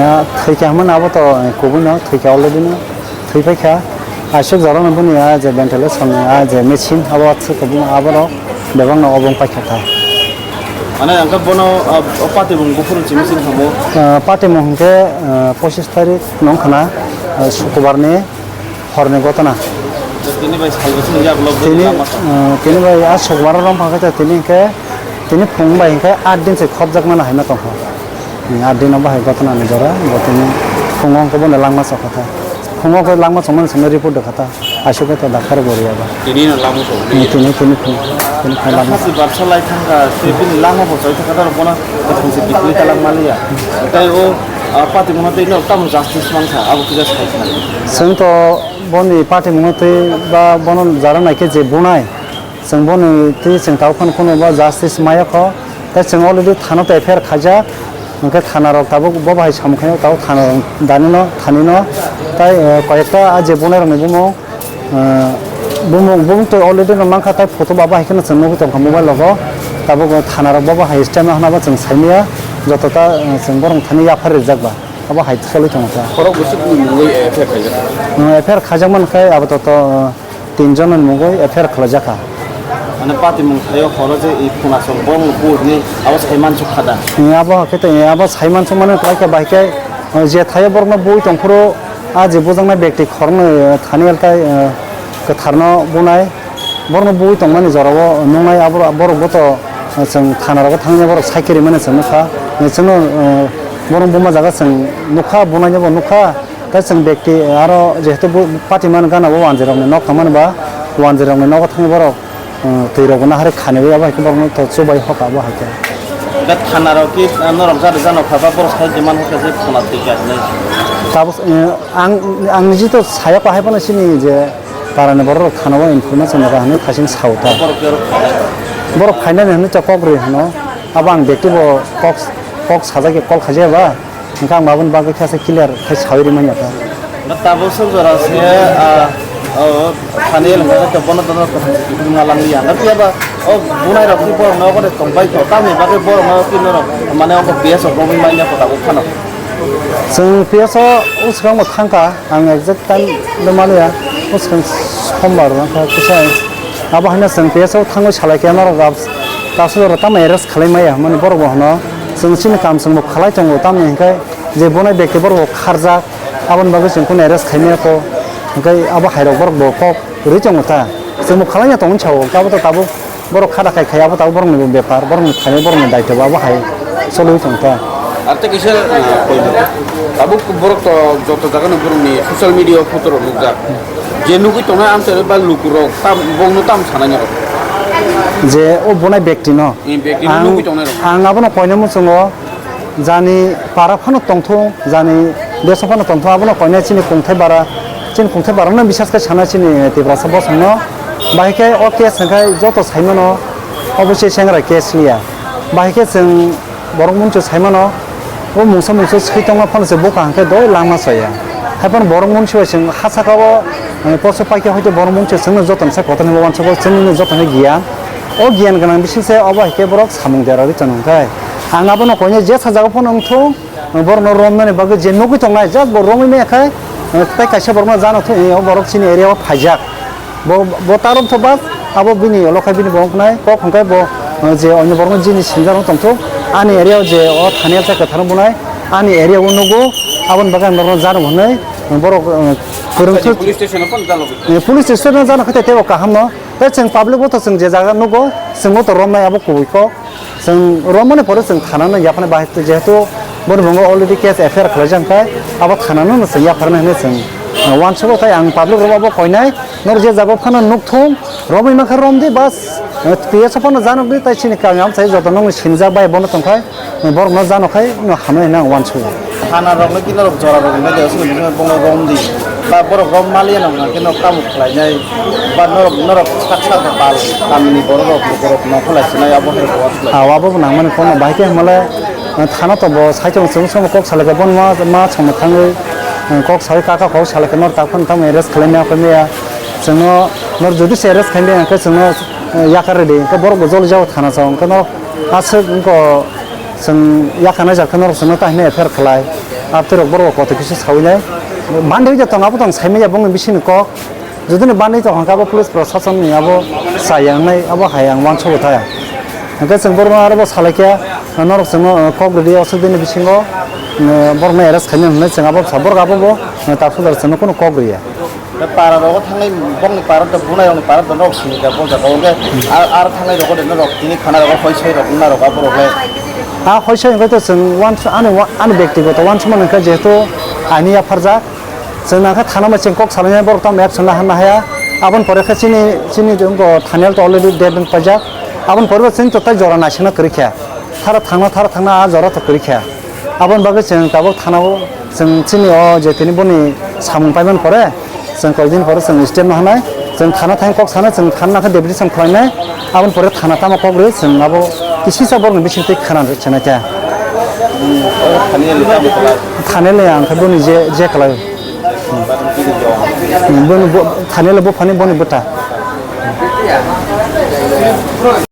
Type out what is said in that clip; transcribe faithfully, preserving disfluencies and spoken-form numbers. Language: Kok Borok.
Ah, thwikha hwnmano abo to, eh, kubui no thwikha already no thwipaikha. Aswk jorano bini ah je ventilation ni ah je machine abo aswk kubui no aborok bebak no obo wngpaikha ta. Mane ang khe bono, ah, o patimung buphuru simi sini thango. Ah, patimung hwnkhe, ah, pochis tarik no wngkhana, ah, sukubar ni horni gotona. Tini bai salbo sini yak lok Tini, lama. Ah, tini bai ah sukubar rong phangkha tini hwnkhe tini phung bai hwnkhe aat din se khopjakmano haino tongkha. Hmm, aat din o bahai gotona ni jora, bo tini phungo hwnkhe bono langma chokha ta. Phungo hwnkhe langma chokmani simi report rwkha ta. Aswk khe to doctor bo rwya ba. Tini no langma chokha. Hmm, tini, tini phung, tini phung langma. Hasi barsa lai thangkha, tei bini langma bo choi thangkha, tei bono tong se bikli kalang maliya. Tei o, ah, patimungno tei no tamo justice mankha, abo kisa sai kha. Chwng to boni patimungno tei ba bono jara naikhe je bunai, Chwng boni twi chwng tabuk phano kheno ba justice maya kho. Tei chwng already thana tei F I R khaijak. Hwnkhe thana rok tabuk bo bahai samung khaino tabuk thana rok danino thanino. Tei, eh, koyekta ah je bunai rokni bumung, eh, bumung, bumung twi already no mankha tei photo ba bahai kheno chwng nugwi tongkha mobile rogo. Tabuk thana rok bo bahai step no hwnba chwng saimaya. Joto ta, eh, chwng borok thani yaphar rijak ba. Abo hai cholwi tongo ta. Borok bwswk ni mungwi F I R khaijak? Eh, F I R khaijak mankhe abo to, to, eh, Tin jon ni mungwi F I R khwlaijakha. Mane patimung thaio horo je i khuna song bong bur ni abo sai mansuk kha da? Ni abo hakhe to, ni abo sai mansuk mani kwlai khe bai khe, eh, je thaio borok no bui tong phuru, ah, je bujaknai bekti khoroknwi, eh, thani altai, eh, kwthar no bunai, borok no bui tong mani jora o nungnai abo borok bo to, eh, chwng thana rogo thangya borok sai khe rimani chwng nukha. Ni chwngno, eh, borok buma jaga chwng nukha, bunai no bo nukha. Tei chwng bekti aro jehetu bo patimani gana bo wanjwi rokni nok tongmani ba wanjwi rokni nogo thangwi borok, uh, twi rok bo nahari khaniwi abo hai khe borokno to chubai hoka abo hai khe. Hwnkhe thana rok ki, uh, norok jani jano kha ba borok sai demand hoka je khwna twi kha hinwi. Tabuk, uh, ang, ang niji to saya ko hai phano sini je parani borok rok thana o information rwkha hinwi thasing sao ta. Borok ke rok kha. Borok khainani hinwi to kok rwi hino abo ang bekti bo kok, kok sajak khe call khaijaya ba. Hwnkhe ang aboni bagwi khe se clear khe saui rimani ata. Tabuk sok jora se, ah, o, thani el hwnkhe bono tono kaham se kiphilma langya. Phiya ba o bunai rok ni borok no abo de tong bai kho. Tamni bagwi borok no tini rok mane o P S rok romwi manya kho tabuk phano. Chwng P S o swkang bo thangkha, ang exact time no manya. O swkang sombar no kha kisa. Abo haino chwng P S o thangwi salai khe norok kaisa jora tamo arrest khalai maya hwnmani borok bo hwno. Chwng chini kam chwng bo khalai tongo, tamni hwnkhe je bunai bekti borok bo kharjak, aboni bagwi chwng kunu arrest khai maya kho, hwnkhe abo hairok borok bo kok rwi tongo ta, chwng bo khalai ya tongmani sao, abo to tabuk borok khada khai khai abo tabuk borokni bo bepar, borokni khainai borokni daitw bo abo hai cholwi tong ta. Ar tei kisa, ah, koino. Tabuk borok to joto jagano borokni social media o photo rok nukjak. Je nugwi tongnai amchaini ba lukurok tam, bongno tam sanai norok. Je o bunai bekti no. Ni bekti no ang, nugwi tongnai rok. Ang abono koina muchungo. Jani para phano tongthung, jani deso phano tongthung, abono koinai chini kungthai bara, chini kungthai bara no bisas khe sana chini Tiprasa bosong no. Bahai khe o case hwnkhe joto saimano obosi sengrai case liya. Bahai khe chwng borok munchu saimano o mungsa mungsa swi tongma phano se buka hwnkhe doi langma soya. Hai phano borok munchu bai chwng ha saka o, eh, poso paikhe hoite borok munchu chwngno joto ni sai kotor hinwi uansukgo chwngno joto ni giyan. O giyan gwnang bising se obo hai khe borok samung derarwi tongo hwnkhe. Ang abono koinai jesa jaga phano wngthung, borokno romnani bagwi je nugwi tongnai, just bo romwi maya khai, tei kaisa borokno jano thwi, o borok chini area o phaijak. Bo, bo ta romtho bas, abo bini olo khai bini bo wngkhnai, kok hwnkhe bo, je onyo borokno jini sinjak wng tongthok, ani area o je o thani alsa kwthar wng bunai, ani area o nugo, aboni bagwi ang norokno jano hwnwi, borok, kwrwngthwi. Police station o phano jano. Police station o jano khe tei teibo kaham no. Tei chwng public bo to chwng je jaga nugo, chwngno to romnai abo kubui kok. Chwng romani pore chwng thana no yaphana bahai, jehetu boni bungo already case F I R khwlaijak khe abo thana no chwng yapharnai hinwi chwng, uh, uansukgo. Tei ang public rok abo koinai norok je jaga phano nukthung, romwi mankha romdi bas, uh, P S o phano janokdi tei chini kami amchai joto nokni sinijak bai bono tongkhai. Borokno jano khai no hamya hinwi ang uansukgo. Thana rok no khe norok jora rok hinwi de aswk hinwi bono rom di. Ba borok rom maliya nang khe norok tamo khlainai. Ba norok, norok sak sak pal kamini borok rok, borok no khlai sinai abo hai ko aswk lai. Aw, abo bo nangmani kono bahai khe hwnmale, eh, thana to bo saichung chwng chwng kok salai khe bono ma, ma chwng thangwi, eh, kok sawi kaka kok salai khe norok tak phano tamo arrest khlai maya khe maya. Chwngno norok jodi se arrest khai maya khe chwngno, eh, yakar rwdi khe borok bo joli jago thana chao khe norok aswk wngkha. Chwng yakha naijak khe norok chwngno tahino F I R khlai. Abtwi rok borok koto kisa sawi nai. Bandi oi de tong abo tong saimanya bongni bisingni kok. Jodi ni bandi tong hwnkhe abo police prosason ni abo chaya wngnai abo hai ang uansugo thaya. Hwnkhe chwng borokno aro bo salai khe norok chwngno kok rwdi o swk dini bisingo borokno arrest khaina hwnwi chwng abo sa borok abo bo tapsudar chwngno kunu kok rwya. Para rogo thangnai bongni para da bunai rokni para da norok sini ka bol jaga o ke ar thangnai rogo de norok tini khana rogo hoi soi rok na rogo borok le. A hoi soi hwnkhe to chwng uansu ani ani bektigoto uansukmani hwnkhe jehetu aini yapharjak. Chwng nangkhe thana bai chwng kok salainai borok tamo action la hanna haya. Aboni pore khe chini chini wngkha thanial to already dead wng paijak. Aboni pore bo chwng to tai jora naisingna kwrwi kha. Thara thangna thara thangna a jora to kwrwi kha. Aboni bagwi chwng tabuk thana o chwng chini o je tini boni samung paimani pore chwng koi din pore chwng step no hanai. Chwng thana thang kok sana chwng thana nangkhe deputation khlainai. Aboni pore thana tamo kok rwi chwng abo kisisa borokni bising twi khana rwchana khe. Thani le ang khe boni je je khlai. Boni bo thani le bo phani boni bwta.